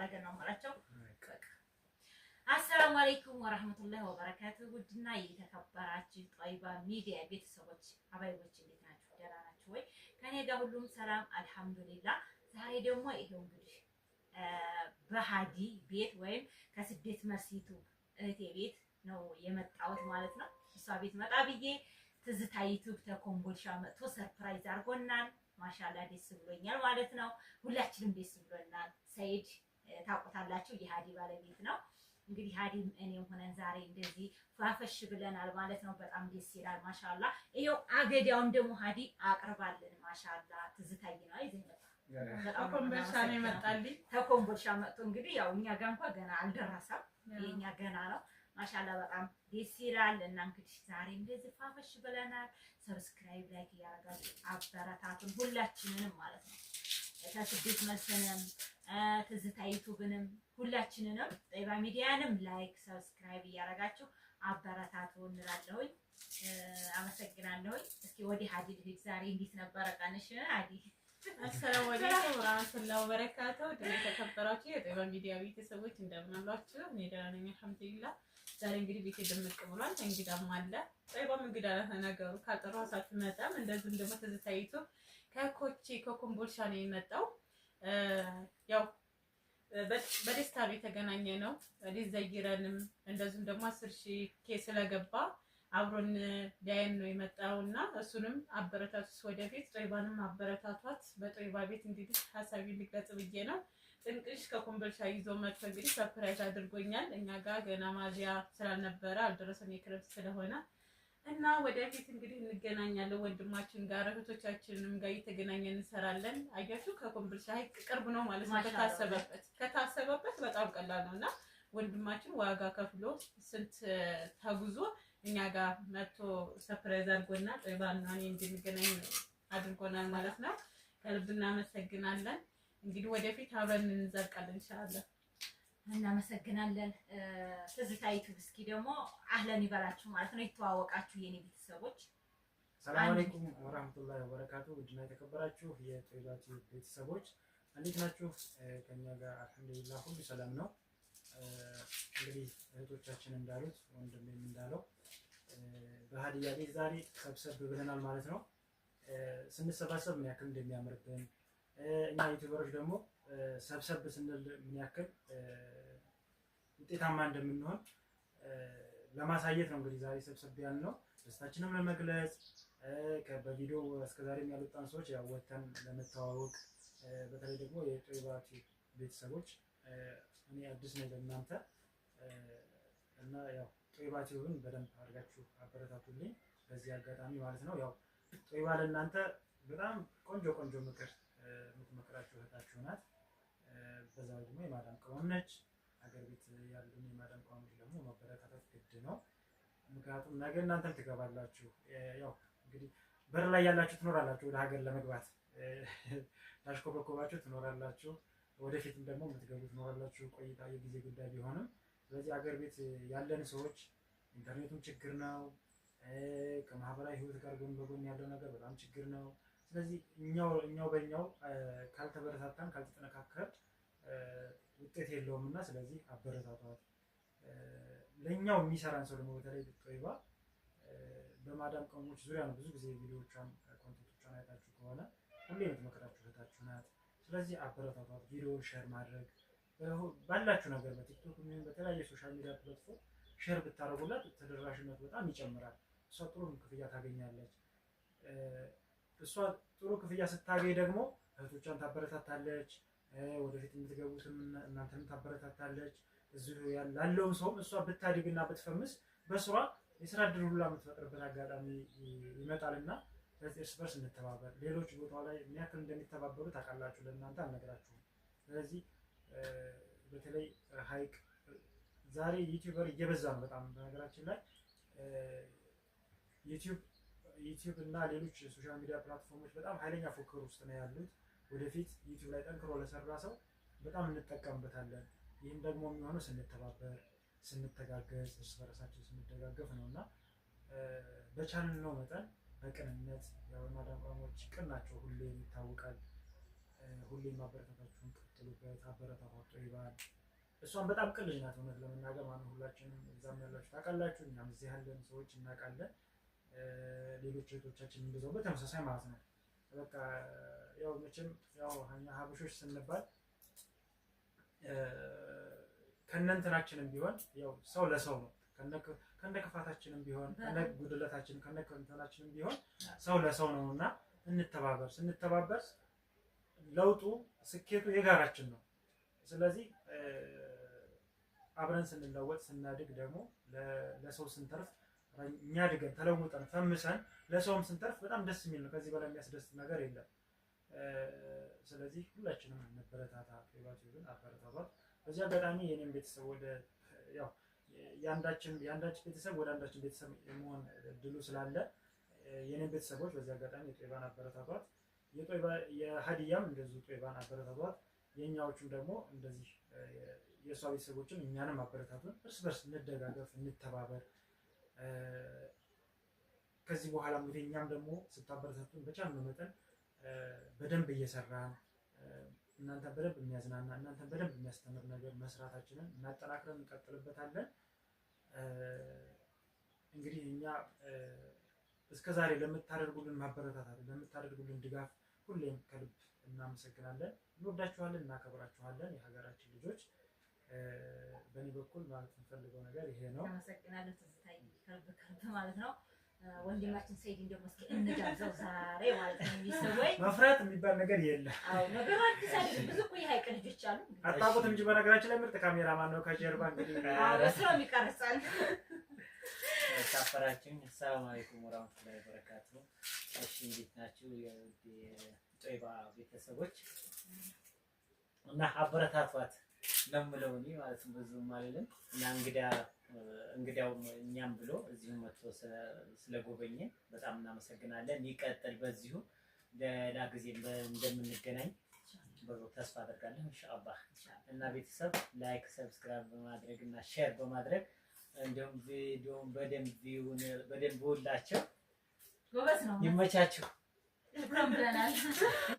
አደረገን ነው የምላቸው። በቃ السلام عليكم ورحمة الله وبركاته። ውድና የተከበራችሁ ጦይባ ሚዲያ ቤተሰቦች አባይቦች እንዴት ናችሁ? ደህና ናችሁ ወይ? ከኔ ጋር ሁሉም ሰላም አልሐምዱሊላህ። ዛሬ ደግሞ ይሄው እንግዲህ በሀዲ ቤት ወይም ከስደት መልስ ዩቲዩብ እህቴ ቤት ነው የመጣሁት ማለት ነው። እሷ ቤት መጣ ብዬ ትዝታ ዩቲዩብ ተኮምቦልሻ መጥቶ surprise አድርጎናል። ማሻላ ደስ ብሎኛል ማለት ነው። ሁላችንም ደስ ብሎናል። ሰይድ ታውቁታላችሁ፣ የሀዲ ባለቤት ነው። እንግዲህ ሀዲም እኔም ሆነን ዛሬ እንደዚህ ፏፈሽ ብለናል ማለት ነው። በጣም ደስ ይላል። ማሻላ ይኸው አገዳውን ደግሞ ሀዲ አቅርባልን። ማሻላ ትዝታዬ ነው ይዘኝ መጣ። ከኮምቦልቻ ነው የመጣልኝ። ተኮምቦልቻ መጥቶ እንግዲህ ያው እኛ ጋር እንኳን ገና አልደረሰም፣ የኛ ገና ነው። ማሻላ በጣም ደስ ይላል። እና እንግዲህ ዛሬ እንደዚህ ፏፈሽ ብለናል። subscribe፣ like እያደረጋችሁ አበረታቱን ሁላችንንም ማለት ነው። ከስደት መልስንም ትዝታ ዩቲዩብንም ሁላችንንም ጠይባ ሚዲያንም like subscribe እያደረጋችሁ አበረታቱ እንላለሁኝ። አመሰግናለሁኝ። እስኪ ወደ ሀዲ ልሂድ። ዛሬ እንዴት ነበረ ቀንሽ ሀዲ? السلام عليكم ورحمة الله وبركاته። ውድ የተከበራችሁ የጠይባ ሚዲያ ቤተሰቦች እንደምን አላችሁ? እኔ ደህና ነኝ አልሐምዱሊላህ። ዛሬ እንግዲህ ቤቴ ድምቅ ብሏል። እንግዳም አለ። ጠይባም እንግዳ ናት። ነገሩ ካልጠራኋት ሳትመጣም እንደዚሁም ደግሞ ትዝታ ዩቲዩብ ከኮቼ ከኮምቦልቻ ነው የመጣው። ያው በደስታ ነው የተገናኘ ነው። ሊዘይረንም እንደዚሁም ደግሞ 10,000 K ስለገባ አብሮን ሊያየን ነው የመጣው እና እሱንም አበረታቱት። ወደፊት ጦይባንም አበረታቷት። በጦይባ ቤት እንግዲህ ሀሳቢ ልግለጽ ብዬ ነው። ጥንቅሽ ከኮምቦልቻ ይዞ መጥቶ እንግዲህ surprise አድርጎኛል። እኛ ጋር ገና ማዚያ ስላልነበረ አልደረሰም የክረምት ስለሆነ እና ወደፊት እንግዲህ እንገናኛለን። ወንድማችን ጋር እህቶቻችንንም ጋር እየተገናኘን እንሰራለን። አያችሁ ከኮምቦልቻ ሀይቅ ቅርብ ነው ማለት ነው። ከታሰበበት ከታሰበበት በጣም ቀላል ነው እና ወንድማችን ዋጋ ከፍሎ ስንት ተጉዞ እኛ ጋር መጥቶ surprise አድርጎና ጦይባና እኔ እንድንገናኝ አድርጎናል ማለት ነው። ከልብ እናመሰግናለን። እንግዲህ ወደፊት አብረን እንዘልቃለን ኢንሻአላህ። እናመሰግናለን። ትዝታ ዩቲዩብ እስኪ ደግሞ أهلا ይበላችሁ ማለት ነው። ይተዋወቃችሁ የኔ ቤተሰቦች። سلام عليكم ورحمة الله وبركاته። ውድና የተከበራችሁ የጦይባ ቲዩብ ቤተሰቦች እንዴት ናችሁ? ከኛ ጋር አልሐምዱሊላህ ሁሉ ሰላም ነው። እንግዲህ እህቶቻችን እንዳሉት ወንድሜም እንዳለው በሀዲያ ቤት ዛሬ ሰብሰብ ብለናል ማለት ነው። ስንሰባሰብ ምን ያክል እንደሚያምርብን እኛ ዩቲዩበሮች ደግሞ ሰብሰብ ስንል ምን ያክል ውጤታማ እንደምንሆን ለማሳየት ነው እንግዲህ ዛሬ ሰብሰብ ያልነው ደስታችንም ለመግለጽ በቪዲዮ እስከዛሬም ያልወጣን ሰዎች ያው ወተን ለመተዋወቅ በተለይ ደግሞ የጦይባ ቲዩብ ቤተሰቦች እኔ አዲስ ነኝ ለእናንተ እና ያው ጦይባ ቲዩብን በደንብ አድርጋችሁ አበረታቱልኝ በዚህ አጋጣሚ ማለት ነው። ያው ጦይባ ለእናንተ በጣም ቆንጆ ቆንጆ ምክር የምትመክራችሁ እህታችሁ ናት። በዛ ላይ ደግሞ የማዳም ቅመም ነች። ሀገር ቤት ያሉን የማዳም ቅመሞች ደግሞ መበረታታት ግድ ነው። ምክንያቱም ነገ እናንተም ትገባላችሁ። ያው እንግዲህ በር ላይ ያላችሁ ትኖራላችሁ፣ ወደ ሀገር ለመግባት ታሽኮበኮባችሁ ትኖራላችሁ። ወደፊትም ደግሞ የምትገቡ ትኖራላችሁ። ቆይታ የጊዜ ጉዳይ ቢሆንም ስለዚህ ሀገር ቤት ያለን ሰዎች ኢንተርኔቱም ችግር ነው። ከማህበራዊ ህይወት ጋር ጎን በጎን ያለው ነገር በጣም ችግር ነው። ስለዚህ እኛው በእኛው ካልተበረታታን ካልተጠነካከር ውጤት የለውም እና ስለዚህ አበረታቷት። ለእኛው የሚሰራን ሰው ደግሞ በተለይ ጦይባ በማዳም ቅመሞች ዙሪያ ነው ብዙ ጊዜ ቪዲዮቿን content ኦቿን አይታችሁ ከሆነ ሁሌ የምትመክራችሁ እህታችሁ ናት። ስለዚህ አበረታቷት። ቪዲዮ share ማድረግ ባላችሁ ነገር በቲክቶክ የሚሆን በተለያየ social media platform share ብታደርጉላት ተደራሽነቱ በጣም ይጨምራል። እሷ ጥሩ ክፍያ ታገኛለች። እሷ ጥሩ ክፍያ ስታገኝ ደግሞ እህቶቿን ታበረታታለች። ወደፊት የምትገቡትም እናንተንም ታበረታታለች። እዚሁ ላለውን ሰውም እሷ ብታድግና ብትፈምስ በስሯ የስራ እድል ሁላ የምትፈጥርበት አጋጣሚ ይመጣልና ስለዚህ እርስ በርስ እንተባበር። ሌሎች ቦታ ላይ ምን ያክል እንደሚተባበሩ ታውቃላችሁ፣ ለእናንተ አልነግራችሁም። ስለዚህ በተለይ ሀይቅ ዛሬ YouTuber እየበዛ ነው በጣም በነገራችን ላይ ዩቲዩብ እና ሌሎች social media platform ኦች በጣም ኃይለኛ ፉክክር ውስጥ ነው ያሉት። ወደፊት ዩቲዩብ ላይ ጠንክሮ ለሰራ ሰው በጣም እንጠቀምበታለን። ይህም ደግሞ የሚሆነው ስንተባበር፣ ስንተጋገዝ፣ እርስ በርሳችን ስንደጋገፍ ነው እና በቻልነው መጠን በቅንነት ያው የማዳም ቅመሞች ቅን ናቸው፣ ሁሌም ይታወቃል። ሁሌም ማበረታታችሁን ቀጥሉበት። አበረታቷት ጦይባን። እሷም በጣም ቅን ልጅ ናት፣ እውነት ለመናገር ማለት ነው። ሁላችንም እዛም ያላችሁ ታውቃላችሁ፣ እኛም እዚህ ያለን ሰዎች እናውቃለን። ሌሎች እህቶቻችን እንደዛው በተመሳሳይ ማለት ነው። በቃ ያው መቼም ያው እኛ ሀበሾች ስንባል ከነንትናችንም ቢሆን ያው ሰው ለሰው ነው። ከነ ክፋታችንም ቢሆን ከነ ጉድለታችንም ከነ እንትናችንም ቢሆን ሰው ለሰው ነው እና እንተባበር። ስንተባበር ለውጡ ስኬቱ የጋራችን ነው። ስለዚህ አብረን ስንለወጥ ስናድግ ደግሞ ለሰው ስንተርፍ እኛ አድገን ተለውጠን ፈምሰን ለሰውም ስንተርፍ በጣም ደስ የሚል ነው። ከዚህ በላይ የሚያስደስት ነገር የለም። ስለዚህ ሁላችንም እንበረታታ። ጦይባ ቲዩብን አበረታቷት። በዚህ አጋጣሚ የኔም ቤተሰብ ወደ ያው የአንዳችን ቤተሰብ ወደ አንዳችን ቤተሰብ የመሆን እድሉ ስላለ የኔም ቤተሰቦች በዚህ አጋጣሚ የጦይባን አበረታቷት። የጦይባ የሀዲያም እንደዚሁ ጦይባን አበረታቷት። የእኛዎቹም ደግሞ እንደዚህ የእሷ ቤተሰቦችም እኛንም አበረታቱን። እርስ በርስ እንደጋገፍ፣ እንተባበር። ከዚህ በኋላ እንግዲህ እኛም ደግሞ ስታበረታቱን በቻልነው መጠን በደንብ እየሰራን እናንተን በደንብ የሚያዝናና እናንተን በደንብ የሚያስተምር ነገር መስራታችንን እናጠናክረን እንቀጥልበታለን። እንግዲህ እኛ እስከ ዛሬ ለምታደርጉልን ማበረታታት፣ ለምታደርጉልን ድጋፍ ሁሌም ከልብ እናመሰግናለን። እንወዳችኋለን፣ እናከብራችኋለን። የሀገራችን ልጆች በእኔ በኩል ማለት የምፈልገው ነገር ይሄ ነው። አመሰግናለሁ ትዝታዬ፣ ከልብ ከልብ ማለት ነው። ወንድማችን ሰይድን ደግሞ እስኪ እንጋብዘው ዛሬ ማለት ነው። የሚሰወይ መፍራት የሚባል ነገር የለም። አዎ ነገሩ አዲስ አይደለም። ብዙ እኮ የሀይቅ ልጆች አሉ። አታውቁትም እንጂ በነገራችን ላይ ምርጥ ካሜራማን ነው ከጀርባ እንግዲህ አዎ እሱ ነው የሚቀርጸን። ሳፈራችን ሰላም አለይኩም ወራህመቱላሂ ወበረካቱ። እሺ እንዴት ናችሁ የውድ የጦይባ ቤተሰቦች? እና አበረታቷት ነው የምለው እኔ ማለት ነው። ብዙም አልልም። እና እንግዳው እኛም ብሎ እዚሁ መጥቶ ስለጎበኘ በጣም እናመሰግናለን። ይቀጥል በዚሁ ሌላ ጊዜ እንደምንገናኝ በሩ ተስፋ አደርጋለሁ ኢንሻአላህ። እና ቤተሰብ like፣ subscribe በማድረግ እና share በማድረግ እንዲሁም ቪዲዮውን በደንብ view ን በደንብ ውላቸው ጎበዝ ነው። ይመቻችሁ። ሽክረን ብለናል።